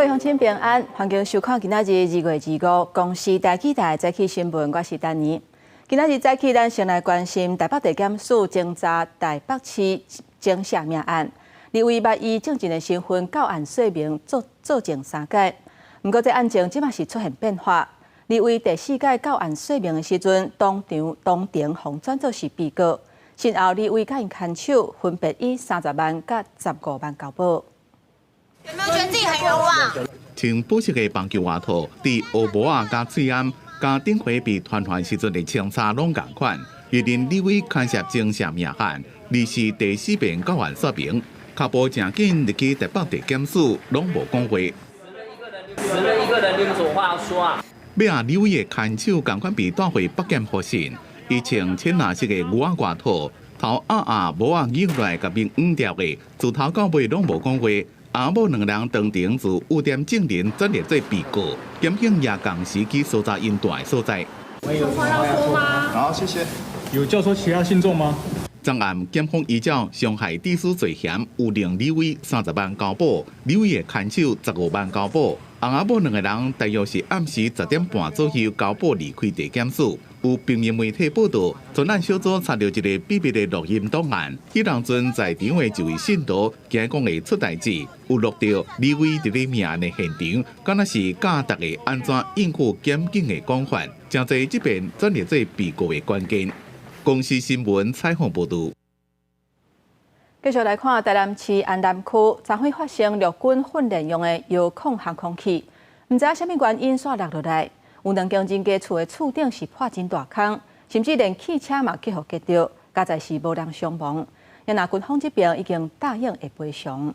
位鄉親平安，歡迎收看今仔日2月25公視台語台早起新聞，我是丹妮。今仔日早起，咱先來關心台北地檢署偵查台北市情殺命案，李威捌以證人的身份到案說明作作證三擺。毋過這案情這馬是出現變化。李威第四擺到案說明的時陣，當場當庭予轉做是被告。身後李威佮𪜶牽手，分別以30萬佮15萬交保。有沒有覺得自己很冤枉？穿寶色的棒球外套，佇烏帽仔佮喙罨，佮頂回被傳喚時陣的穿衫攏仝款。藝人李威牽涉情殺命案，這是第四遍到案說明，跤步誠緊入去台北地檢署，攏無講話。死了一個人，你有什麼話要說啊？尾仔李威的牽手仝款被帶回北檢予訊，伊穿淺藍色的牛仔外套，頭壓壓帽仔扭來共面掩掉的，自頭到尾攏無講話。翁某兩人當庭自污點證人轉入做被告，檢警也仝時去搜查𪜶蹛的所在。有話要說嗎？好，謝謝。有教唆其他信眾嗎？昨暗檢方依照傷害致死罪嫌，有令李威30萬交保，李威的牽手15萬交保。翁仔某兩個人大約是暗時10點半左右交保離開地檢署。有平面媒體報道，專案小組查著一個秘密的錄音檔案，彼當陣在場的一位信徒驚講會出代誌，有錄著李威佇咧命案的現場，敢若是教逐家按怎應付檢警的講法，誠濟這遍轉入做被告的關鍵。公視新聞採訪報導。繼續來看台南市安南區，昨昏發生陸軍訓練用的遙控航空器，毋知影啥物原因煞落落來，有兩間人家厝的厝頂是破真大空，甚至連汽車嘛去予擊著，佳哉是無人傷亡。也若軍方這邊已經答應會賠償。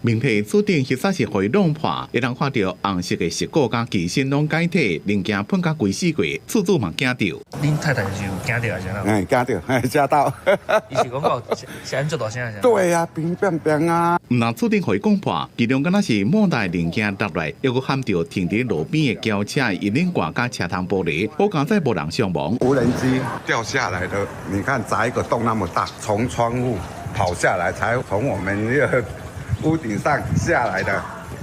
明體厝頂彼早是予伊弄破，會當看著紅色的石膏佮機身攏解體，零件噴甲規四界，厝主嘛驚著。恁太太是有驚著還是按怎？哎，驚著，嚇到。伊是講到聲足大聲還是？對啊，乒乒乒啊！毋但厝頂予伊講破，其中敢若是莫大零件落來，猶閣撼著停佇路邊的轎車引領蓋佮車窗玻璃，好佳哉無人傷亡。無人機掉下來的，你看砸一個洞那麼大，從窗戶跑下來，才從我們那個屋頂上下來的，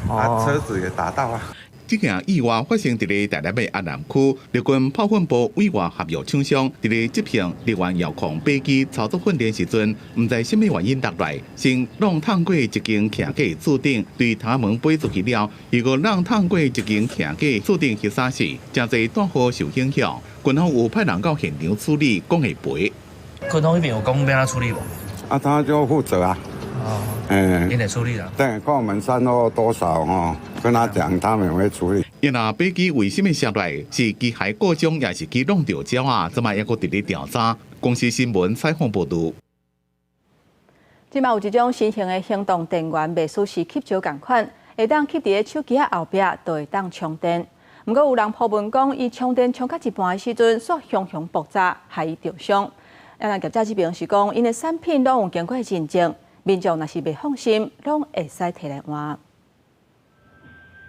啊，車子也打到啊。這件意外發生佇咧台南的安南區，陸軍炮訓部委外合約廠商佇咧執行陸軍遙控飛機操作訓練時陣，毋知啥物原因落來，先挵燙過一間徛家厝頂，對窗門飛出去了，如果挵燙過一間徛家厝頂彼早是誠濟大雨受影響，軍方有派人到現場處理，講會賠。軍方彼邊有講欲按怎處理無？啊，他就負責啊。哦，嗯，𪜶會處理啦。對，看我們善後多少吼，跟他講，他們會處理。伊若飛機為啥物摔落來？是機械故障，抑是去挵著鳥仔？這擺猶閣佇咧調查。公視新聞採訪報導。這擺有一種新型的行動電源，袂輸是吸石仝款，會當吸佇咧手機仔後壁，就會當充電。毋過有人 po 文講，伊充電充到一半的時陣，煞雄雄爆炸，害伊著傷。啊，若業者這邊是講，𪜶的產品攏有經過認證。民眾若是袂放心，攏會使提來換。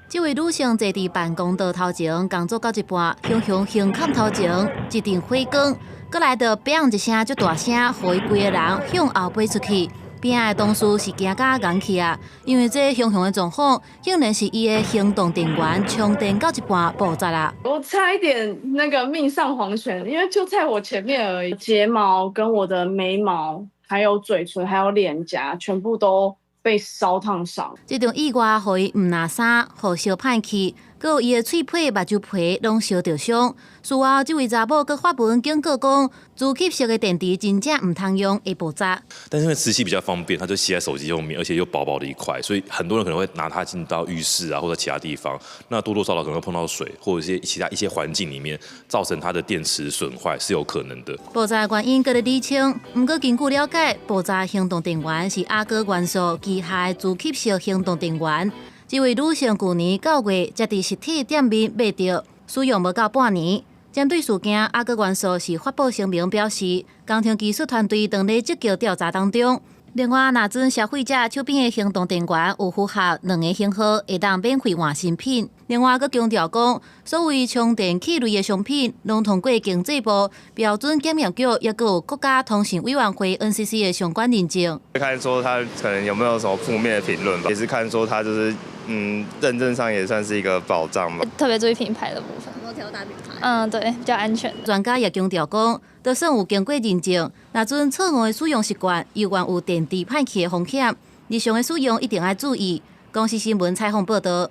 這位女性坐佇辦公桌頭前，工作到一半，雄雄胸坎頭前一陣火光，閣來著砰一聲足大聲，予伊規個人向後飛出去。邊仔的同事是驚甲戇去啊，因為這雄雄的狀況，竟然是伊的行動電源充電到一半爆炸啦。我差一點那個命喪黃泉，因為就在我前面而已，睫毛跟我的眉毛，還有嘴唇，還有臉頰，全部都被燒燙傷。這場意外，予伊毋若衫，予燒歹去，閣有伊的喙皮、目睭皮攏燒著傷。事後，這位查某閣發文警告講，磁吸式的電池真正毋通用，會爆炸。但是因為磁吸比較方便，它就吸在手機後面，而且又薄薄的一塊，所以很多人可能會拿它進到浴室啊，或者其他地方，那多多少少可能會碰到水，或者一些其他一些環境裡面，造成它的電池損壞是有可能的。爆炸原因閣咧釐清，毋過根據了解，爆炸行動電源是阿哥元素旗下的磁吸式行動電源。這位女性舊年9月才佇實體店面買著，使用無夠半年。針對事件，阿哥元素是發布聲明表示，工程技術團隊正咧積極調查當中。另外，若準消費者手邊的行動電源有符合兩个型號，會當免費換新品。另外，閣強調講，所謂充電器類的商品，攏通過經濟部標準檢驗局，抑閣有國家通信委員會 NCC 的相關認證。看說他可能有沒有什麼負面的評論吧，也是看說他就是認證上也算是一個保障吧。特別注意品牌的部分。都挑大品牌。嗯，對，比較安全。專家也強調講，就算有經過認證，若準錯誤的使用習慣，猶原有電池歹去的風險。日常的使用一定愛注意。公視新聞採訪報導。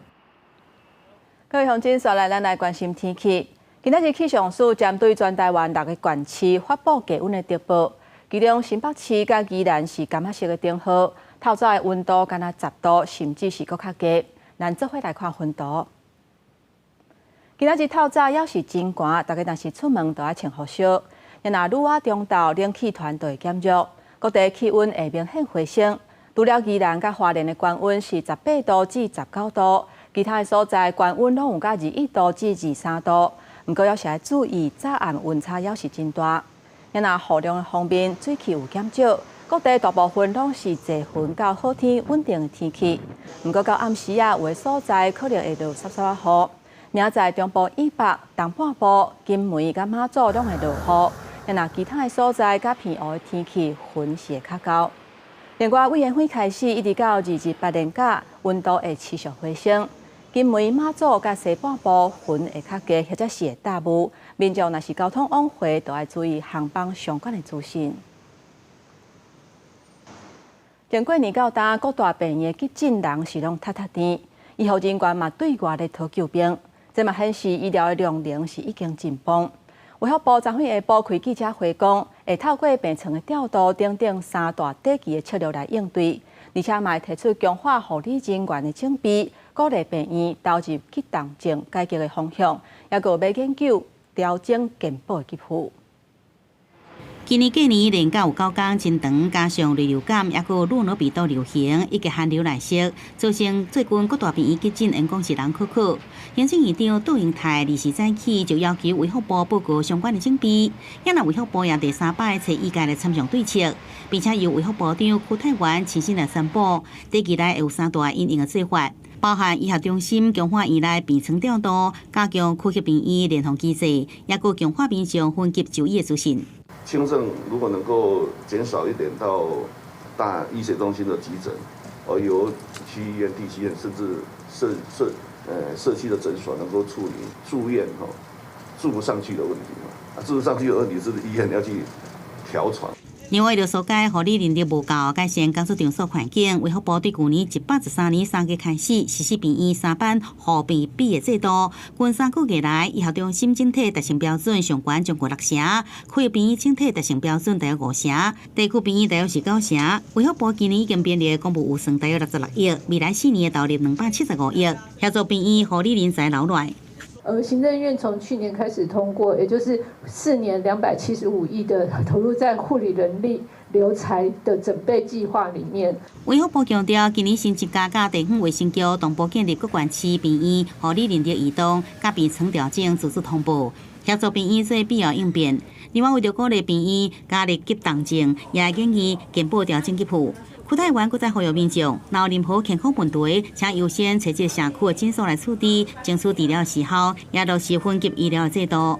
各位鄉親，紲來咱來關心天氣。今仔日氣象署針對全台灣六个縣市發布低溫的特報，其中新北市佮宜蘭是柑仔色的燈號，透早的溫度干焦10度，甚至是閣較低。咱做伙來看溫度。今仔日透早猶是真寒，大家若是出門都愛穿厚恤。若女仔中晝冷氣團就會減弱，各地氣溫會明顯回升。除了宜蘭佮花蓮的高溫是18度至19度，其他的所在高溫攏有到21度至23度。毋過猶是愛注意，早暗溫差猶是真大。若雨量的方面，水汽有減少，各地大部分攏是濟雲到好天穩定的天氣。毋過到暗時啊，有的所在可能會落澀澀仔雨。明仔載中部以北、東半部、金門佮馬祖攏會落雨。若其他的所在佮澎湖的天氣雲是會較厚。另外，委員會開始一直到28連假，溫度會持續回升。金門、馬祖佮西半部雲會較低，或者是會大霧。民眾若是交通往回，都愛注意航班相關的資訊。從過年到今，各大病院的急診人是攏塞塞甜，醫護人員嘛對外咧討救兵，這嘛顯示醫療的量能是已經緊繃。衛福部昨昏下晡開記者會講，會透過病床的調度等等三大短期的策略來應對，而且嘛會提出強化護理人員的準備，鼓勵病院投入急重症改革的方向，抑閣有欲研究調整健保的給付。今年過年連假有9天真長，加上禽流感，抑閣諾如病毒流行，以及寒流來襲，造成最近各大病院急診緣講是人洘洘。行政院長杜英泰20早起就要求衛福部報告相關的準備，也若衛福部也第三擺揣醫界來參詳對策，並且由衛福部長邱泰源親身來宣布，短期內會有三大因應的做法，包含醫學中心強化院內病床調度，加強區域病院聯防機制，抑閣強化民眾分級就醫的資訊。輕症如果能夠減少一點到大醫學中心的急診，而由區醫院、地區醫院甚至社區的診所能夠處理住院吼住不上去的問題嘛，住不上去的問題是醫院要去調床。另外，為著疏解護理人力無夠，改善工作場所環境，衛福部對舊年113年3月開始實施病院三班護病比的制度。近3個月來，醫學中心整體達成標準上懸將近六成，區域病院整體達成標準大約5成，地區病院大約是9成。衛福部今年已經編列公務預算大約66億，未來4年會投入275億，協助病院護理人才留落來。行政院從去年開始通過，也就是4年275億的投入在護理人力留才的準備計劃裡面。衛福部強調，今年新增加佮地方衛生局同步建立各縣市病院護理人力移動、佮病床調整自主通報，協助病院做必要應變。另外，為著鼓勵病院加入急重症，也會建議健保調整給付。邱泰源閣再呼籲民眾，若有任何健康問題，請優先揣這社區的診所來處置，爭取治療時效，也落實分級醫療的制度。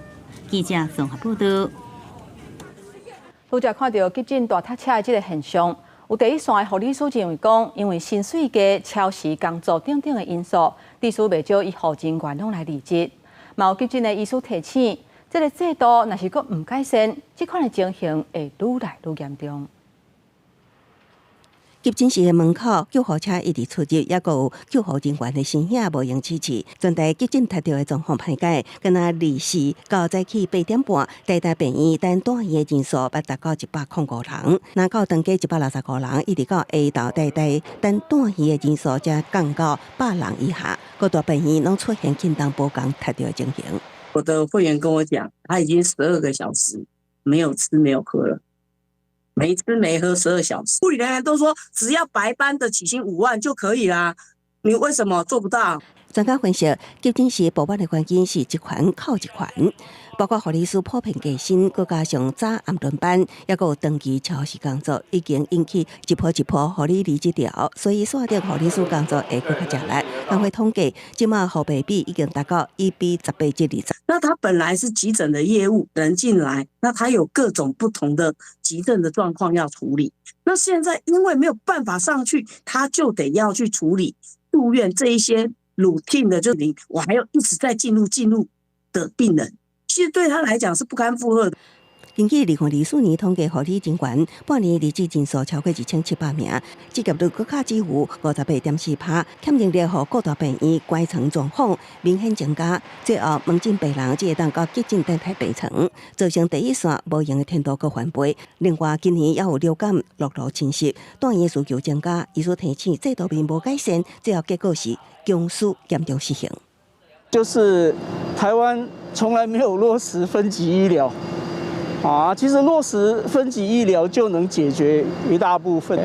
記者綜合報導。拄才看著急診大塞車的這個現象，有第一線的護理師認為講，因為薪水低、超時工作等等的因素，致使袂少醫護人員攏來離職。嘛有急診的醫師提醒，這個制度若是閣毋改善，這款的情形會愈來愈嚴重。急診室的門口，救護車一直出入，抑閣有救護人員的身影無閒指示。全台急診塞著的狀況歹改，敢若24到早起8點半，台大病院等住院的人數捌達到105人，若到當家165人，一直到下晝台大等住院的人數才降到100人以下。各大病院攏出現緊張無仝塞著的情形。我的會員跟我講，他已經12個小時沒有吃沒有喝了。沒吃沒喝12小時。護理人員都說只要白班的起薪5萬就可以啦，你為什麼做不到？專家分析，急診室爆滿的原因是一環扣一環，包括護理師普遍加薪，閣加上早暗輪班，抑閣有長期超時工作，已經引起一波一波護理離職潮，所以線頂護理師工作會閣較吃力。工會統計，這馬護病比已經達到1比18至20。那他本來是急診的業務人進來，那他有各種不同的急症的狀況要處理。那現在因為沒有辦法上去，他就得要去處理住院這一些 routine 的，就你我還要一直在進入的病人，其實對他來講是不堪負荷的。根據2024年統計，護理人員半年離職人數超過2700名，失業率閣較只有58.4%，欠人力予各大病院關床狀況明顯增加。最後，門診病人只會當到急診等待病床，造成第一線無閒的天度閣翻倍。另外，今年也有流感陸路侵襲，住院需求增加。醫師提醒，制度面無改善，最後結果是公私嚴重失衡。就是台灣從來沒有落實分級醫療。啊，其實落實分級醫療就能解決一大部分。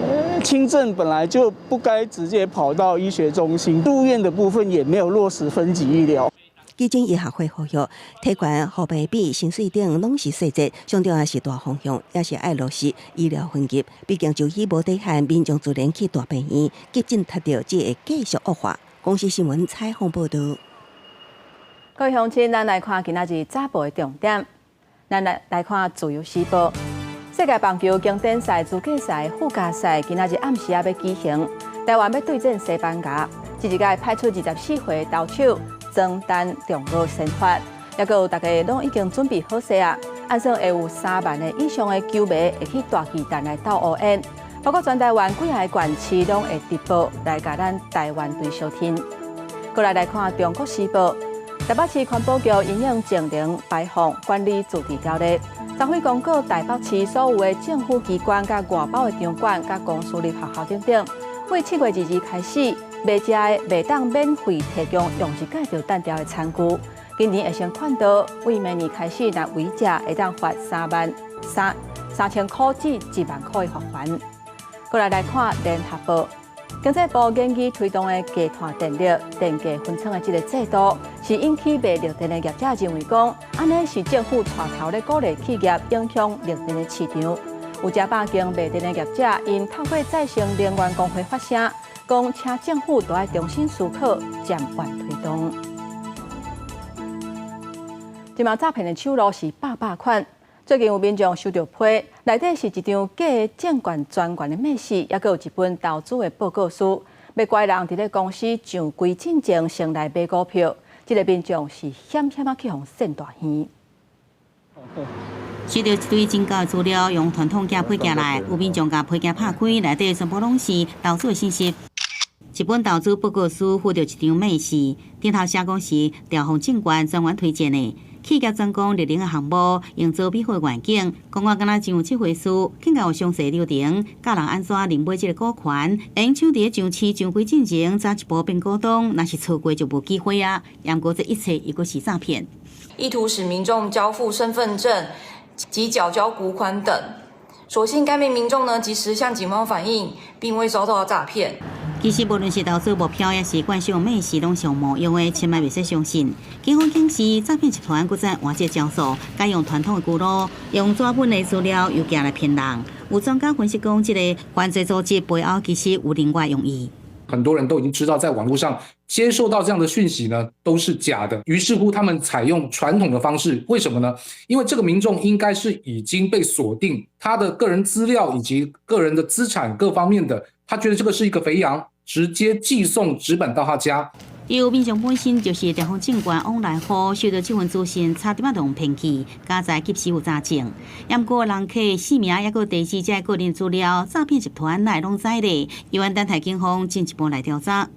輕症本來就不該直接跑到醫學中心，住院的部分也沒有落實分級醫療。急診醫學會呼籲，提懸護病比、薪水等攏是細節，上重要是大方向，也是愛落實醫療分級。畢竟就醫無底線，民眾自然去大病院，急診塞著只會繼續惡化。公視新聞採訪報道。各位鄉親，咱來看今仔日早報的重點。咱來看《自由時報》世界棒球經典賽資格賽附加賽，今仔日暗時仔欲舉行。台灣欲對戰西班牙，這一屆派出24歲投手莊丹重奧先發，抑閣有大家攏已經準備好勢啊！按算會有3萬个以上的球迷會去大巨蛋來鬥烏煙，包括全台灣幾个縣市攏會直播來共咱台灣隊相聽。過來來看《中國時報》。台北市環保局因應淨零排放管理自治條例，昨昏公告台北市所有的政府機關、佮外包的場館、佮公私立學校等等，對7月2日開始，袂食的袂當免費提供用一擺就擲掉的餐具。今年會先勸導，對明年開始，若違者會當罰三萬三三千箍至1萬箍的罰鍰。過來來看聯合報。經濟部研議推動的低碳電力電價分倉的這个制度，是引起賣綠電的業者認為講，按呢是政府帶頭咧鼓勵企業影響綠電的市場。有100間賣電的業者，𪜶透過再生能源公會發聲，講請政府都愛重新思考，漸緩推動。這馬詐騙的手路是百百款。最近有民眾收著批，內底是一張假的證券專員的密匙，抑閣有一本投資的報告書，欲拐人佇咧公司上櫃進前先來買股票。這个民眾是險險仔去予騙大耳。收著一堆真假資料，用傳統寄批寄來，有民眾共批件拍開，內底全部攏是投資的信息。一本投資報告書附著一張密匙，頂頭寫講是兆豐證券專員推薦的。企業專攻綠能的項目，營造美好的願景，講我敢若真有這回事，更加有詳細流程，教人按怎認買這个股權，會搶佇咧上市上櫃進前，早一步變股東，若是錯過就無機會啊！毋過這一切又閣是詐騙，意圖使民眾交付身份證及繳交股款等。所幸該名民眾呢，及時向警方反映，並未遭到詐騙。其實無論是投資目標，抑是觀賞美食，攏是無用的，千萬袂使相信。警方警示，詐騙集團閣再換這招數，改用傳統的舊路，用紙本的資料郵寄來騙人。有專家分析講，這个犯罪組織背後其實有另外用意。很多人都已經知道，在網絡上接受到這樣的訊息呢，都是假的。於是乎，他們採用傳統的方式，為什麼呢？因為這個民眾應該是已經被鎖定他的個人資料以及個人的資產各方面的，他覺得這個是一個肥羊。直接寄送紙本到他家。有民眾本身就是兆豐證券往來戶，收到這份資訊，差點仔就予騙去，佳哉及時有查證。毋過人客姓名抑閣地址這个人資料，詐騙集團哪會攏知咧？猶原等待警方進一步來調查。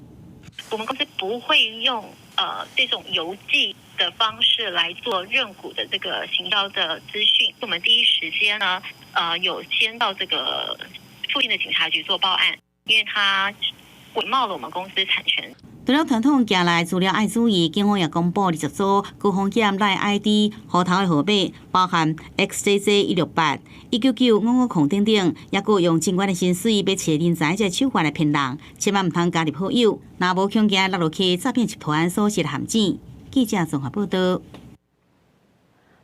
我們公司不會用這種郵寄的方式來做認股的這個行銷的資訊。我們第一時間呢，有先到這個附近的警察局做報案，因為他偽冒了我們公司產權。除了傳統寄來資料愛注意，警方也公布20組高風險 LINE ID 戶頭的號碼，包含 XJJ 168、19955 0等等，抑閣用警官的薪水欲揣人才這手法來騙人，千萬毋通加入好友，若無恐驚落入去詐騙集團所設陷阱。記者綜合報道。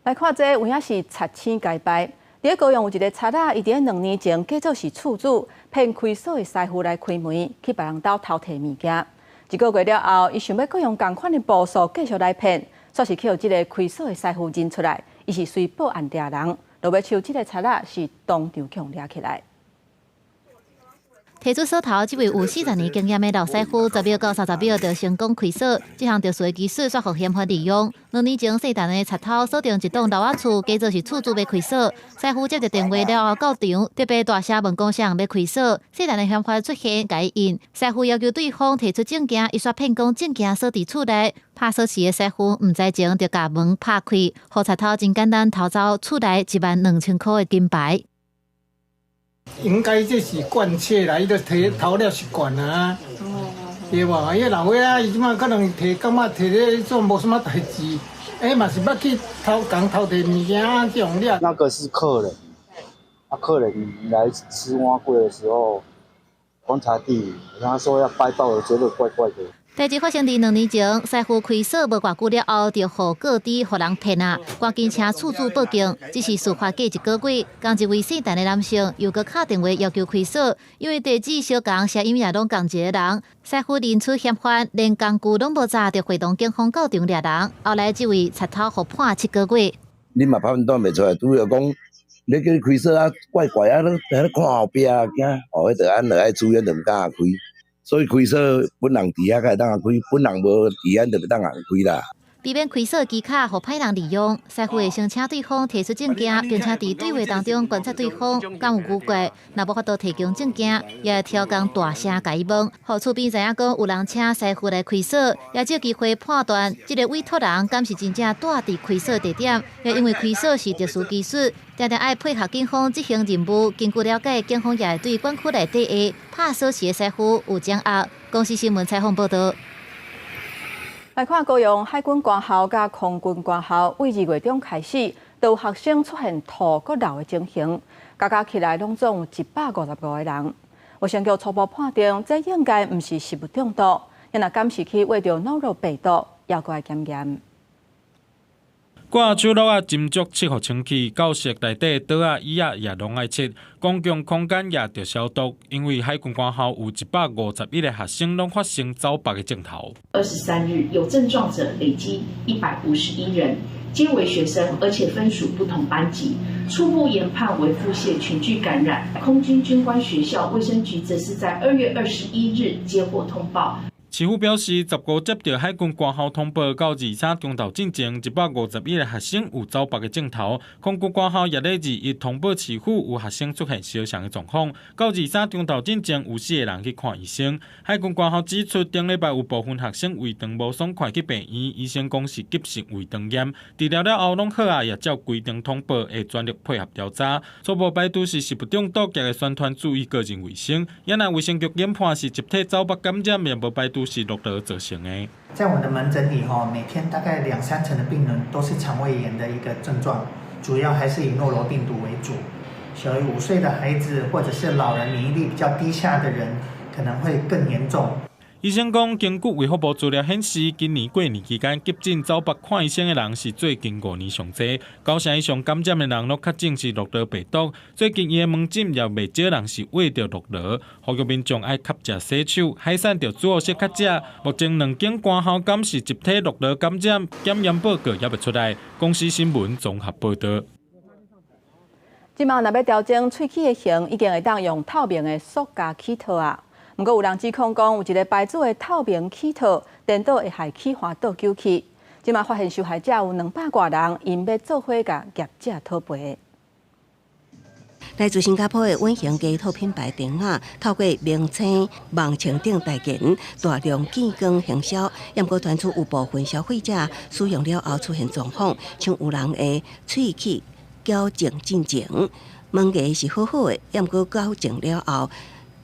來看這有影是賊星該拜。佇咧高雄有一個賊仔，伊佇咧2年前假做是厝主，騙開鎖的師傅來開門，去別人兜偷提物件。一個月了後，伊想欲閣用仝款的步數繼續來騙，煞是去予這个開鎖的師傅認出來，伊是隨報案掠人。落尾手這个賊仔是當場予掠起來。提出鎖頭，這位有40年經驗的老師傅，10秒到30秒就成功開鎖。這項特殊的技術煞予嫌犯利用。2年前，姓陳的賊偷鎖定一棟樓仔厝，假做是厝主欲開鎖。師傅接著電話了後到場，特別大聲問講啥人欲開鎖。姓陳的嫌犯出現，共伊應。師傅要求對方提出證件，伊煞騙講證件鎖佇厝內。拍鎖匙的師傅毋知情，就共門拍開，予賊偷真簡單偷走厝內1萬2千箍的金牌。應該這是慣竊啦，伊都提偷了習慣啊，對無？伊老歲仔，伊這馬可能提感覺提咧做無啥物代誌，欸嘛是捌去偷共偷提物件這種了。那個是客人，啊，客人來吃碗粿的時候，觀察地，他說要掰到，我覺得怪怪的。代誌發生佇2年前，師傅開鎖無偌久了後，就予告知予人騙啊！趕緊請厝主報警。只是事發過一個月，仝一位姓陳的男性又閣敲電話要求開鎖，因為地址相仝，聲音也攏仝一個人。師傅認出嫌犯，連工具攏無紮，就會同警方到場掠人。後來這位賊偷予判7個月。你嘛判斷袂出來，拄著講你叫你開鎖啊，怪怪啊，你佇咧看後壁驚，哦，彼就按就愛注意，就毋敢開。所以開鎖本人佇遐才會當開，本人無佇遐就袂當開啦。避免開鎖機卡予歹人利用，師傅會先請對方提出證件，並且佇對話當中觀察對方敢有古怪，若無法度提供證件，也會調工大聲共伊問，予厝邊知影講有人請師傅來開鎖，也藉機會判斷這个委託人敢是真正蹛佇開鎖地點。也因為開鎖是特殊技術，定定愛配合警方執行任務。根據了解，警方也會對管區內底的拍鎖匙的師傅有掌握。公視新聞採訪報導。來看高雄海軍官校佮空軍官校，對2月中開始，都有學生出現吐閣漏的情形，加加起來攏總有155個人。衛生局初步判定，這應該毋是食物中毒，若敢是去餵著諾羅病毒，猶閣愛檢驗。掛手橐仔斟酌拭予清氣，教室內底桌仔椅仔也攏愛拭，公共空間也著消毒。因為海軍官校有151個學生攏發生走腹的症頭。 23日有症狀者累計151人，皆為學生，而且分屬不同班級。初步研判為腹瀉群聚感染。空軍軍官學校衛生局則是在2月21日接獲通報。市府表示，15接著海軍官校通報，到23中晝進前，151個學生有走腹的症頭。空軍官校也咧21通報市府有學生出現相像的狀況，到23中晝進前有四個人去看醫生。海軍官校指出，頂禮拜有部分學生胃腸無爽快去病院，醫生講是急性胃腸炎，治療了後攏好啊，也照規定通報，會全力配合調查。初步排除是食物中毒，也會宣傳注意個人衛生。也若衛生局研判是集體走腹感染，也無排除是諾羅造成的。在我們的門診裡，哈，每天大概兩三成的病人都是腸胃炎的一個症狀，主要還是以諾羅病毒為主。小於5歲的孩子或者是老人免疫力比較低下的人，可能會更嚴重。醫生講，根據衛福部資料顯示，今年過年期間急診走腹看醫生的人是最近5年上濟，九成以上感染的人攏確診是諾羅病毒。最近伊的門診也袂少人是餵著諾羅，呼籲民眾愛較濟洗手，海產著煮好勢較食。目前兩間官校敢是集體諾羅感染，檢驗報告猶未出來。公視新聞綜合報導。這馬若欲調整喙齒的形，已經會當用透明的塑膠齒套啊。毋過有人指控講，有一个牌子的透明齒套，顛倒會害齒花倒糾去。這馬發現受害者有200外人，𪜶欲做伙共業者討賠。來自新加坡的隱形牙套品牌頂仔，透過明星網情頂代言，大量見光行銷，毋過傳出有部分消費者使用了後出現狀況，像有人的喙齒矯正進前，門牙是好好的，毋過矯正了後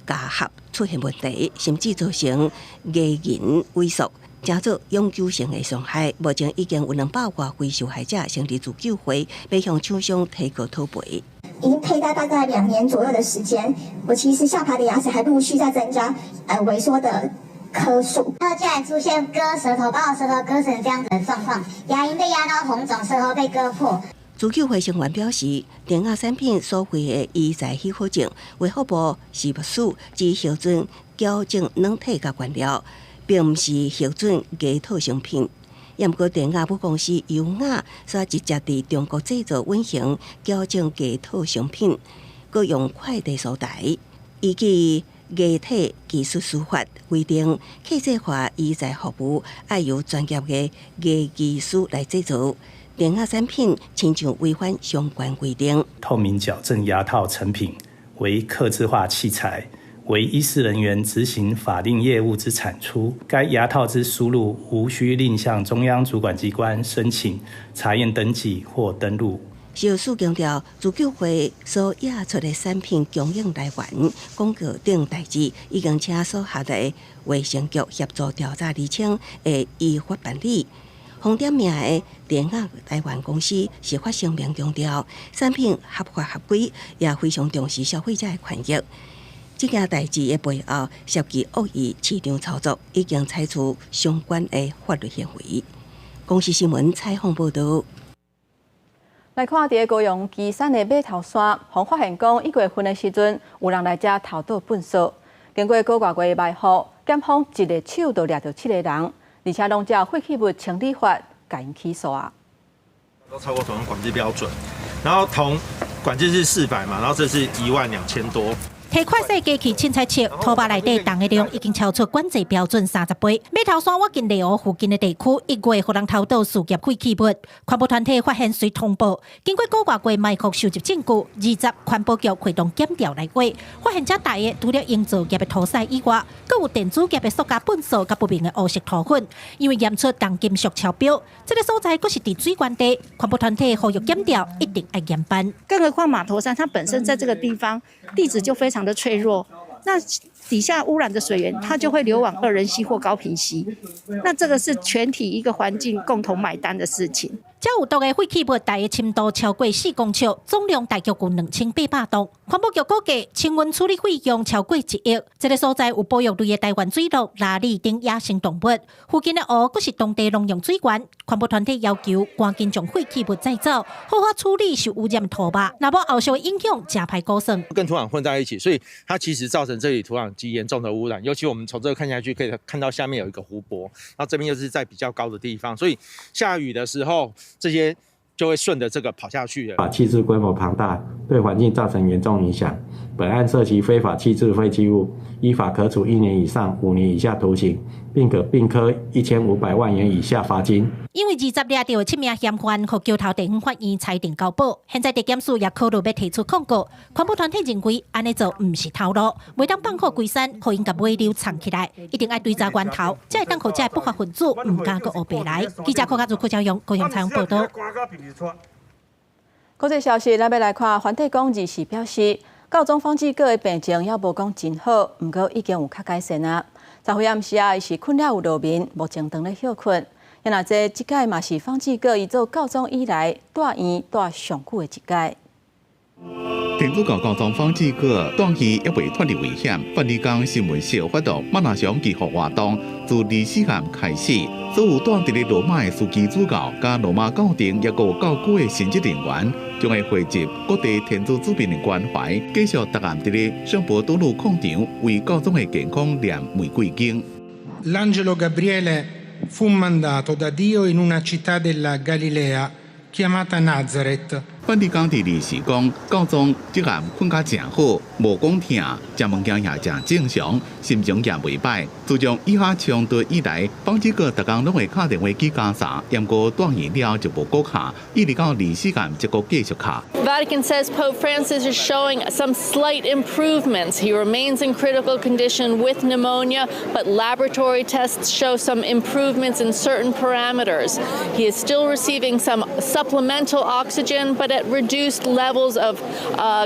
咬合出出現問題，甚至造成牙齦萎縮，成做永久性的傷害。目前已經有200外位受害者成立自救會，欲向廠商提告討賠。已經佩戴大概2年左右的時間，我其實下排的牙齒還陸續在增加，萎縮的顆數。它竟然出現割舌頭，把我舌頭割成這樣子的狀況，牙齦被壓到紅腫，舌頭被割破。自救會成員表示，電壓產品所謂的醫材許可證，衛福部食藥署只核准矯正軟體佮原料，並毋是核准牙套成品。毋過電壓母公司優雅煞直接佇中國製造隱形矯正牙套商品，閣用快遞速遞。依據牙體技術師法規定，客製化醫材服務愛由專業的牙技師來製造。電壓產品親像違反相關規定。透明矯正牙套成品為客製化器材，為醫事人員執行法定業務之產出。該牙套之輸入無需另向中央主管機關申請查驗登記或登錄。食藥署強調，自救會所寄出的產品供應來源、廣告等代誌，已經請所轄的衛生局協助調查釐清，會依法辦理。紅點名的電壓台灣公司是發聲明強調，產品合法合規，也非常重視消費者的權益。這件代誌的背後涉及惡意市場操作，已經採取相關的法律行為。公視新聞採訪報導。來看佇高雄旗山的馬頭山，予發現講1月份的時陣，有人來遮偷倒糞埽。經過個外月埋伏，檢方一个手就掠著七个人，而且攏照廢棄物清理法共𪜶起訴啊。都超過銅管制標準，然後銅管制是400嘛，然後這是12000多。提快洗機器凊彩測，土肉內底銅的量已經超出管制標準30倍。馬頭山倚近內湖附近的地區，1月予人偷倒事業廢棄物，環保團體發現隨通報，經過個外月埋伏收集證據，20環保局開動檢調來挖，發現遮大的除了營造業的塗屎以外，閣有電子業的塑膠糞埽佮不明的烏色塗粉，因為驗出重金屬超標，這个所在閣是佇水源地，環保團體呼籲檢調一定愛嚴辦。更何況馬頭山它本身在這個地方地質就非常的脆弱，那底下污染的水源，它就會流往二仁溪或高屏溪，那這個是全體一個環境共同買單的事情。遮有毒的廢棄物，大的深度超過4公尺，總量大約有2800噸。環保局估計，清運處理費用超過1億。這个所在有保育類的台灣水鹿、鯪鯉等野生動物，附近的湖閣是當地農用水源。環保團體要求趕緊將廢棄物載走，好好處理受污染的土肉，若無後續的影響，誠歹估算。跟土壤混在一起，所以它其實造成這裡土壤極嚴重的污染。尤其我們從這個看下去，可以看到下面有一個湖泊，然後這邊又是在比較高的地方，所以下雨的時候，這些就會順著這個跑下去。法棄置規模龐大，對環境造成嚴重影響。本案涉及非法棄置廢棄物，依法可處1年以上5年以下徒刑，並可併科1500萬元以下罰金。因為20掠著七名嫌犯，予橋頭地方法院裁定交保，現在地檢署也考慮欲提出抗告。環保團體認為，按呢做毋是頭路，袂當放予規山，予𪜶共尾流藏起來，一定愛追查源頭，才會當予這不法分子毋敢閣烏白來。記者柯家祖、柯昭勇高雄採訪報導。國際消息，咱欲來看，梵蒂岡24表示，教宗方濟各的病情猶無講真好，毋過已經有較改善啊。昨昏暗時啊，伊是睏了有落眠，目前當咧歇睏。若這這擺嘛是方濟各伊做教宗以來蹛院蹛上久的一擺。天主教教宗方濟各斷氣猶未脫離危險，梵蒂岡新聞社發動馬拉松祈福活動，自24號開始，所有蹛佇咧羅馬的樞機主教、佮羅馬教廷抑閣有教區的神職人員，將會匯集各地天主子民的關懷，繼續逐暗佇咧聖伯多祿廣場為教宗的健康念玫瑰經。 L'angelo Gabriele fu mandato da Dio in una città della Galilea chiamata Nazareth. 梵蒂岡佇24講，教宗這暗睏甲誠好，無講疼，食物件也誠正常，心情也袂䆀。自從以哈衝突以來，方濟各逐工攏會敲電話去加薩，毋過蹛院了後就無閣敲，一直到24號才閣繼續敲。 Vatican says Pope Francis is showing some slight improvements. He remains in critical condition with pneumonia, but laboratory tests show some improvements in certain parameters. He is still receiving some supplemental oxygen, but at reduced levels of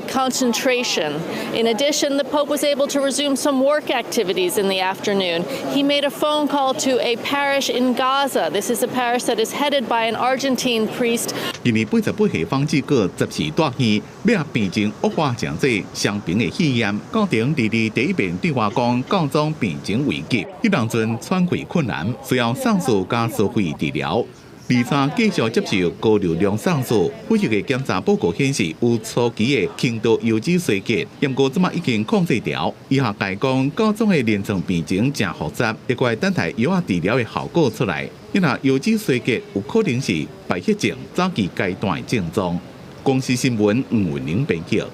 concentration. In addition, the Pope Pope was able to resume some work activities in the afternoon. He made a phone call to a parish in Gaza. This is a parish that is headed by an Argentine priest. 今年88歲方濟各十四住院，尾仔病情惡化成這傷兵的肺炎，教廷佇佇第一遍對外講，教宗病情危急，彼當陣喘氣困難，需要送輸加收費治療。而且繼續接受高流量送輸，血液的檢查報告顯示有初期的輕度油脂衰竭，不過這馬已經控制牢。醫學界講，教宗的臨床病情誠複雜，會閣等待藥仔治療的效果出來。因為油脂衰竭有可能是敗血症早期階段的症狀。公視新聞吳文玲編輯。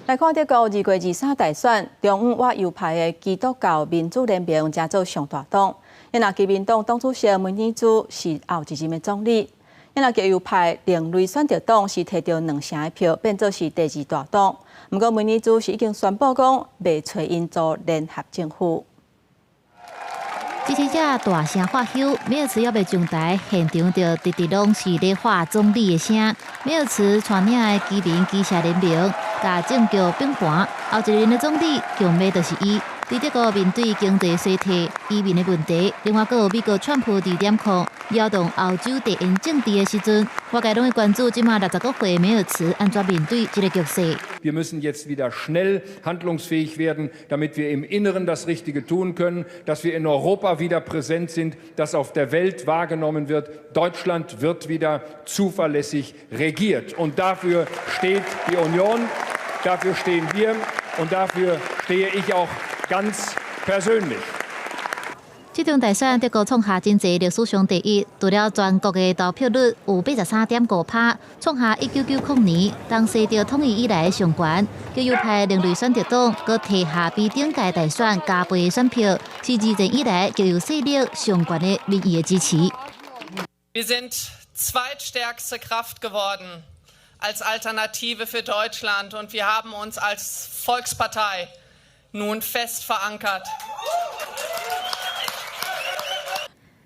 來看德國2月23大選，中央倚右派的基督教民主聯盟成做上大黨。若基民黨黨主席梅爾茲是後一任的總理。若極右派另類選擇黨是提著兩成的票，變做是第二大黨。毋過梅爾茲是已經宣布講，袂揣𪜶組聯合政府。支持者大聲喝囂，梅爾茨猶未上台，現場就直直攏是咧喊總理的聲。梅爾茨帶領的基民機械聯盟，共政局變盤，後一任的總理強欲就是伊。佇德國面對經濟衰退、移民的問題，另外閣有美國川普2.0擾動歐洲地緣政治的時陣，外界攏會關注這馬60幾歲梅爾茨按怎面對這个局勢。 Wir müssen jetzt wieder schnell handlungsfähig werden, damit wir im Inneren das Richtige tun können, dass wir in Europa wieder präsent sind, dass auf der Welt wahrgenommen wird, Deutschland wird wieder zuverlässig regiert. Und dafür steht die Union, dafür stehen wir und dafür stehe ich auch ganz persönlich. 這場大選，德國創下真濟歷史上第一，除了全國的投票率有83.5%，創下1990年東西德統一以來的上懸。極右派另類選擇黨閣提下比頂屆大選加倍的選票，是二戰以來極右勢力上懸的民意的支持。 Wir sind zweitstärkste Kraft geworden als Alternative für Deutschland und wir haben uns als Volkspartei nun fest verankert.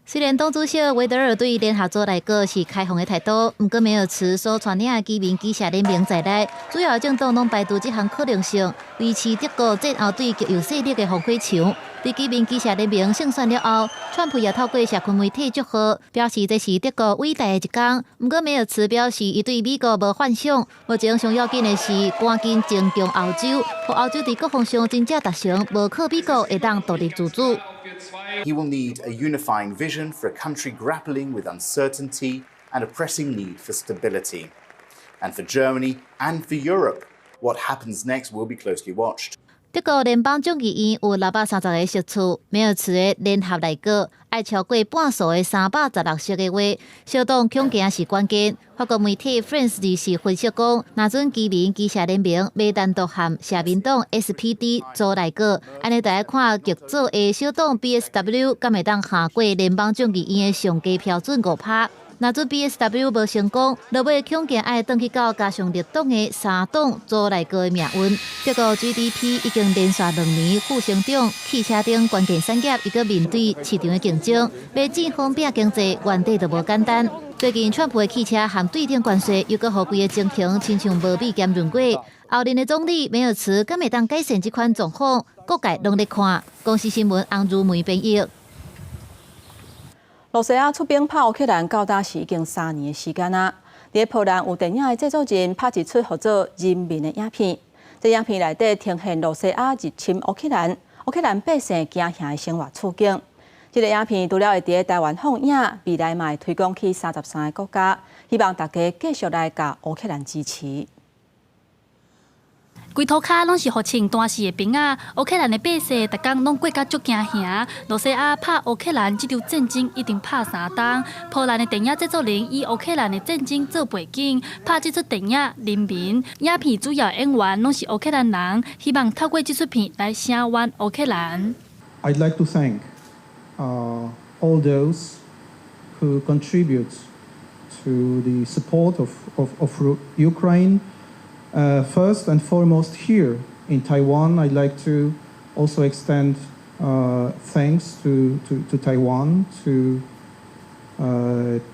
雖然黨主席維德爾對聯合組內閣是開放的態度，毋過梅爾茨所帶領的基民機械聯盟在內，主要政黨攏排除這項可能性，維持德國戰後對極右勢力的防火牆。佇基民機械聯盟勝選了後，川普也透過社群媒體祝賀，表示這是德國偉大的一天。毋過梅爾茨表示，伊對美國無幻想，目前上要緊的是趕緊增強歐洲，予歐洲佇國防上真正達成無靠美國會當獨立自主。 He will need a unifying vision for a country grappling with uncertainty and a pressing need for stability. And for Germany and for Europe, what happens next will be closely watched. 德國聯邦眾議院有630個席次，梅爾茨的聯合內閣愛超過半數的316席的話，小黨強行是關鍵。法國媒體 France 24分析講，若準基民機械聯盟欲單獨和社民黨 SPD 組內閣，按呢就愛看極左的小黨 BSW 敢會當跨過聯邦眾議院的上低標準5%。若準 BSW 無成功，落尾恐驚愛轉去到加上綠黨的三黨組內閣的命運。德國 GDP 已經連續2年負成長，汽車等關鍵產業猶閣面對市場的競爭，欲振興拼經濟，原底就無簡單。最近川普的汽車和對等關稅，又閣予規个情形親像無米兼潤粿。後任的總理梅爾茨敢會當改善這款狀況，各界攏咧看。公視新聞洪如梅編譯。羅西亞出兵拍烏克蘭到今是已經3年的時間啊！佇波蘭有電影的製作人拍一齣號做《人民》的影片，這影片內底呈現羅西亞入侵烏克蘭，烏克蘭百姓驚嚇的生活處境。這个影片除了會佇台灣放映，未來嘛會推廣去33個國家，希望大家繼續來共烏克蘭支持。規塗跤攏是予穿單絲的兵仔，烏克蘭的百姓逐工攏過甲足驚嚇。羅西亞拍烏克蘭這場戰爭已經拍3冬，波蘭的電影製作人以烏克蘭的戰爭做背景，拍這齣電影《人民》。影片主要演員攏是烏克蘭人，希望透過這齣片來聲援烏克蘭。 I'd like to thank all those who contribute to the support of Ukraine. First and foremost here in Taiwan, I'd like to also extend thanks to Taiwan, to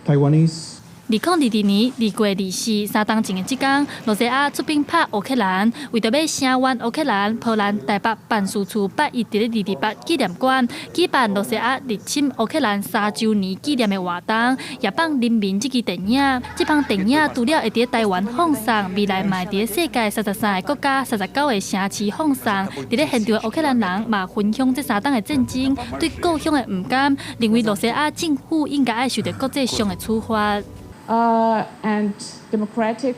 Taiwanese. 2022年2月24，3冬前的這工，露西亞出兵拍烏克蘭，為著欲聲援烏克蘭，波蘭台北辦事處拜一佇咧228紀念館舉辦露西亞入侵烏克蘭3週年紀念的活動，也放人民這支電影。這放電影除了會佇台灣放送，未來嘛會佇世界33個國家、39個城市放送。佇咧現場的烏克蘭人嘛分享這3冬的戰爭，對故鄉的毋甘，認為露西亞政府應該愛受著國際上的處罰。 And democratic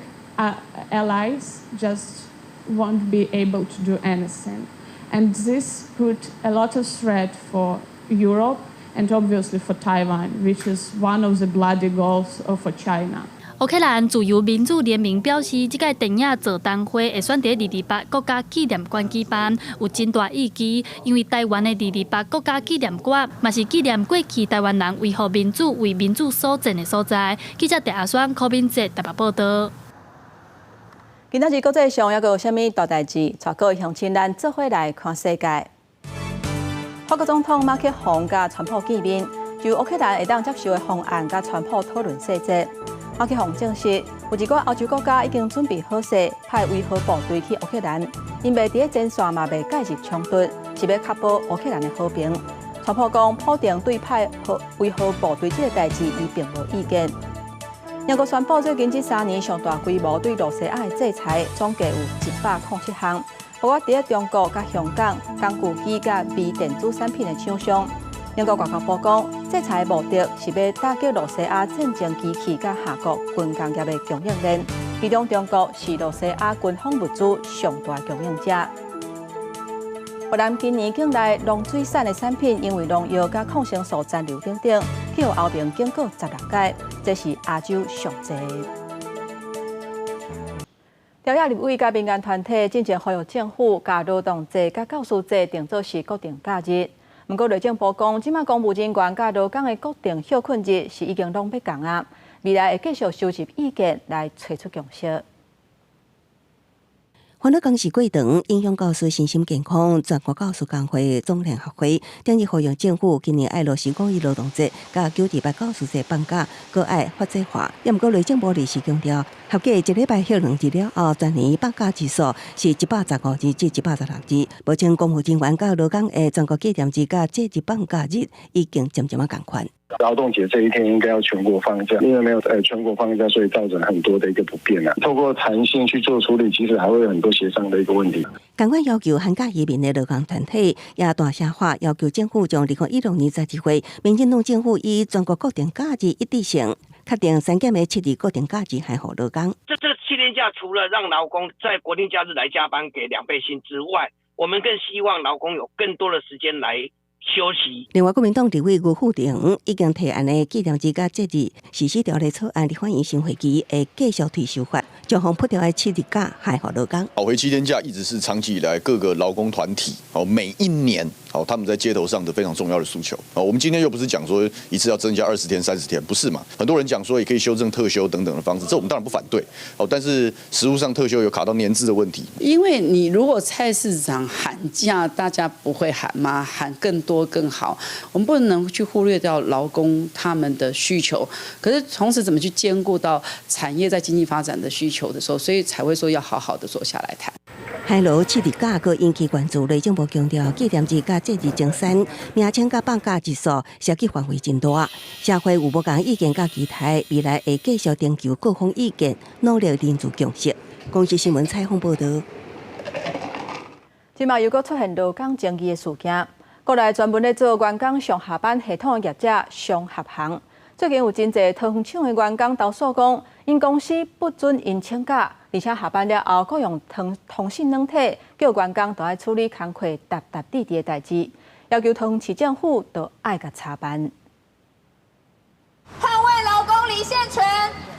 allies just won't be able to do anything. And this put a lot of threat for Europe and obviously for Taiwan, which is one of the bloody goals for China. 烏克蘭自由民主聯盟表示，這屆電影座談會會選佇228國家紀念館舉辦，有真大意義，因為台灣的228國家紀念館嘛是紀念過去台灣人維護民主、為民主所戰的所在。記者鄭阿雙、柯敏哲台北報導。今仔日國際上猶閣有啥物大代誌？帶各位鄉親咱做伙來看世界。法國總統馬克宏佮川普見面，就烏克蘭會當接受的方案佮川普討論細節。馬克宏證實，有一寡歐洲國家已經準備好勢，派維和部隊去烏克蘭，𪜶袂佇咧前線嘛袂介入衝突，是欲確保烏克蘭的和平。川普講，普丁對派維和部隊這個代誌，伊並無意見。英國宣布最近這3年上大規模對露西亞的制裁，總計有107項，包括佇咧中國、佮香港、工具機佮微電子產品的廠商。英國外交部講，制裁的目的是欲打擊露西亞戰爭機器佮下國軍工業的供應鏈，其中中國是露西亞軍方物資上大供應者。越南今年境內農水產的產品，因為農藥佮抗生素殘留等等，去予歐盟警告16擺，這是亞洲上濟。朝野立委佮民間團體進前呼籲政府，共勞動節佮教師節定做是國定假日。毋過內政部講，這馬公務人員佮勞工的國定歇睏日是已經攏欲仝啊，未來會繼續收集意見來揣出共識。煩惱工時過長，影響教師身心健康。全國教師工會總聯合會頂日呼籲政府今年愛落實五一勞動節、佮928教師節放假，閣愛法制化。也毋過內政部臨時強調，合計一禮拜歇兩日了後，全年放假日數是115日至116日。目前公務人員佮勞工的全國紀念日佮節日放假日已經漸漸仔仝款。勞動節這一天應該要全國放假，因為沒有全國放假，所以造成很多的一個不便啊。透過彈性去做處理，其實還會有很多協商的一個問題。仝款要求寒假移民的勞工團體也大聲喊，要求政府將2016年12月，民進黨政府以全國國定假日一致性確定刪減的7日國定假日，還予勞工。這7天假除了讓勞工在國定假日來加班給2倍薪之外，我們更希望勞工有更多的時間來休息。另外，國民黨立委吳富城已經提案的紀念日佮節日實施條例草案，立法院審會期會繼續推修法，將予剝掉的七日假還予勞工。討回7天假一直是長期以來各個勞工團體哦，每一年哦他們在街頭上的非常重要的訴求。哦，我們今天又不是講說一次要增加20天、30天，不是嘛？很多人講說也可以修正特休等等的方式，這我們當然不反對。哦，但是實務上特休有卡到年資的問題。因為你如果菜市場喊價，大家不會喊嗎？喊更多更好，我們不能去忽略掉勞工他們的需求，可是同時怎麼去兼顧到產業在經濟發展的需求的時候，所以才會說要好好的坐下來談。海螺七日假閣引起關注，內政部強調，紀念日佮節日增刪，名稱佮放假日數涉及範圍真大，社會有無仝意見佮期待，未來會繼續徵求各方意見，努力凝聚共識。公視新聞採訪報導。這馬又閣出現勞工爭議的事件。國內專門咧做員工上下班系統的業者雙合行，最近有真濟桃園廠的員工投訴講，𪜶公司不准𪜶請假，而且下班了後，閣用通訊軟體叫員工都愛處理工課沓沓疊疊的代誌，要求桃園市政府都愛共查辦。捍衛勞工離線權，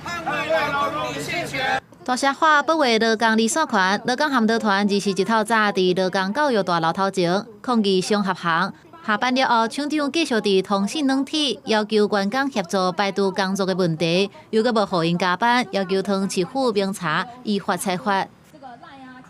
捍衛勞工離線權。大聲喊保衛勞工離線權，勞工涵導團21透早佇勞工教育大樓頭前抗議雙合行。下班了後，廠長繼續佇通訊軟體要求員工協助排除工作的問題，又閣無予𪜶加班，要求桃園市府明查，依法裁罰。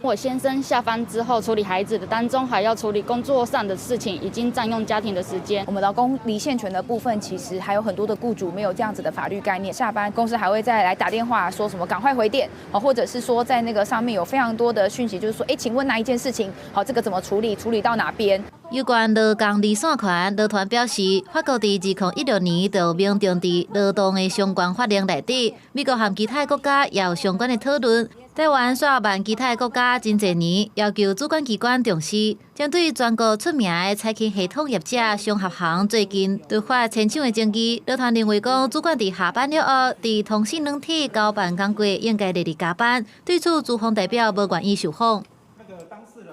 我先生下班之後處理孩子的當中，還要處理工作上的事情，已經佔用家庭的時間。我們勞工離線權的部分，其實還有很多的僱主沒有這樣子的法律概念。下班公司還會再來打電話說什麼趕快回電，或者是說在那個上面有非常多的訊息，就是說，哎，請問哪一件事情？好，這個怎麼處理？處理到哪邊？有關勞工離線權，勞團表示，法國佇2016年就明定佇勞動的相關法令內底，美國和其他國家也有相關的討論。台灣煞慢其他國家真濟年，要求主管機關重視。針對全國出名的餐飲系統業者雙合行最近突發遷廠的爭議，勞團認為講，主管佇下班了後，佇通訊軟體交辦工作應該列入加班。對此，資方代表無願意受訪。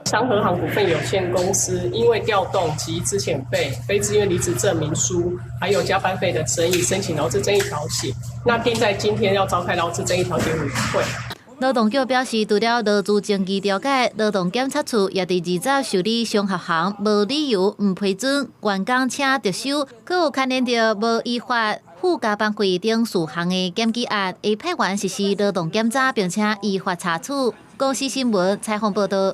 商合行股份有限公司因為調動及資遣費、非自願離職證明書，還有加班費的爭議，申請勞資爭議調解。那定在今天要召開勞資爭議調解委員會。勞動局表示，除了勞資爭議調解，勞動檢察處也佇20受理商合行無理由毋批准員工請特休，閣有牽連著無依法付加班費等事項的檢舉案，會派員實施勞動檢查，並且依法查處。公視新聞採訪報導。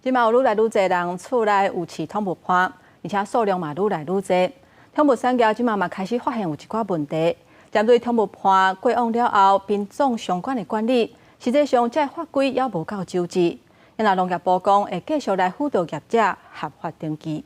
這馬有愈來愈濟人厝內有飼寵物伴，而且數量嘛愈來愈濟。寵物產業這馬嘛開始發現有一寡問題，針對寵物伴過往了後，品種相關的管理，實際上這個法規猶無夠周至。因為農業部講會繼續來輔導業者合法登記。